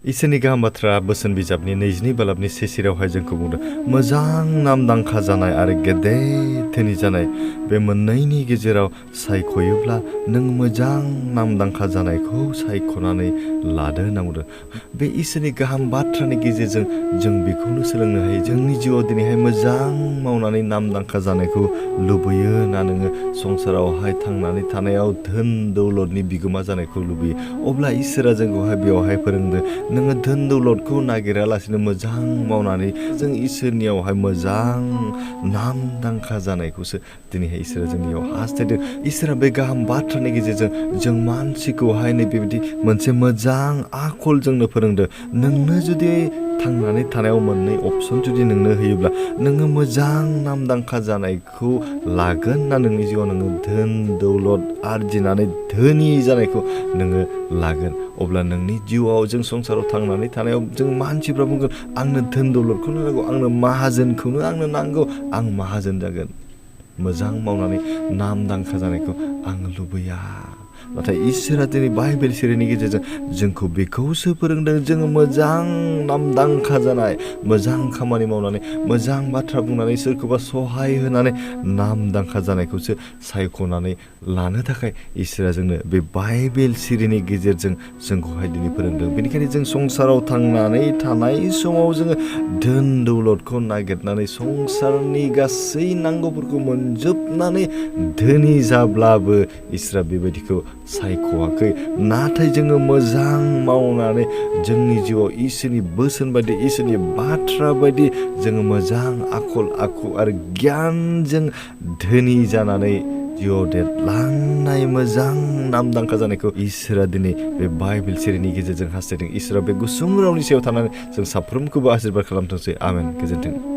इसोरनि गाहाम बाथ्रा बोसोन बिजाबनि 22 बालाबनि सेरावहाय जोंखौ बुंदों मोजां नामदांखा जानाय आरो गेदेर धोनि जानाय बे मोननैनि गेजेराव सायख'योब्ला नों मोजां नामदांखा जानायखौ सायख'नानै लादो होनना बुंदों। बे इसोरनि गाहाम बाथ्रानि गेजेरजों जों बेखौनो सोलोंनो हायो। जोंनि जिउआव दिनैहाय मोजां मावनानै नामदांखा जानायखौ लुबैयो ना नोङो संसारावहाय थांनानै थानायाव धोन दौलतनि बिगोमा जानायखौ लुबैयो, अब्ला इसोरा जोंखौहाय बेवहाय फोरोंदों नोङो धोन दौलतखौ नागिरालासिनो मोजां मावनानै जों इसोरनियावहाय मोजां नामदांखा जानायखौसो दिनैहाय इसोरा जोंनियाव हास्थायदों। इसोरा बे गाहाम बाथ्रानि गेजेरजों जों मानसिखौहाय नैबेबायदि मोनसे मोजां आखल जोंनो फोरोंदों। नोंनो जुदि थांनानै थानायाव मोननै अपसन जुदि नोंनो होयोब्ला नोङो मोजां नामदांखा जानायखौ लागोन ना नोंनि जिउआव नोङो धोन दौलत आरजिनानै धोनि जानायखौ नोङो लागोन। अब्ला नोंनि जिउआव जों संसाराव थांनानै थानायाव जों मानसिफ्रा बुंगोन आंनो धोन दौलतखौनो नांगौ, आंनो माहाजोनखौनो आंनो नांगौ, आं माहाजोन जागोन। मोजां मावनानै नामदांखा जानायखौ आं लुबैया। नाथाय इसोरा दिनै बाइबेल सिरिनि गेजेरजों जोंखौ बेखौसो फोरोंदों जोङो मोजां नामदांखा जानाय, मोजां खामानि मावनानै, मोजां बाथ्रा बुंनानै, सोरखौबा सहाय होनानै नामदांखा जानायखौसो सायख'नानै लानो थाखाय इसोरा जोंनो बे बाइबेल सिरिनि गेजेरजों जोंखौहाय दिनै फोरोंदों। बेनिखायनो जों संसाराव थांनानै थानाय समाव जोङो धोन दौलतखौ नागिरनानै संसारनि गासै नांगौफोरखौ मोनजोबनानै धोनि जाब्लाबो इसोरा बेबायदिखौ सायख'वाखै। नाथाय जोङो मोजां मावनानै जोंनि जिउआव इसोरनि बोसोन बायदि, इसोरनि बाथ्रा बायदि जोङो मोजां आखल आखु आरो गियानजों धोनि जानानै जिउआव देरलांनाय मोजां नामदांखा जानायखौ इसोरा दिनै बे बाइबेल सिरिनि गेजेरजों हास्थायदों। इसोरा बे गुसुं रावनि सायाव थानानै जों साफ्रोमखौबो आशीर्बाद खालामथोंसै। आमेन। गोजोन्थों।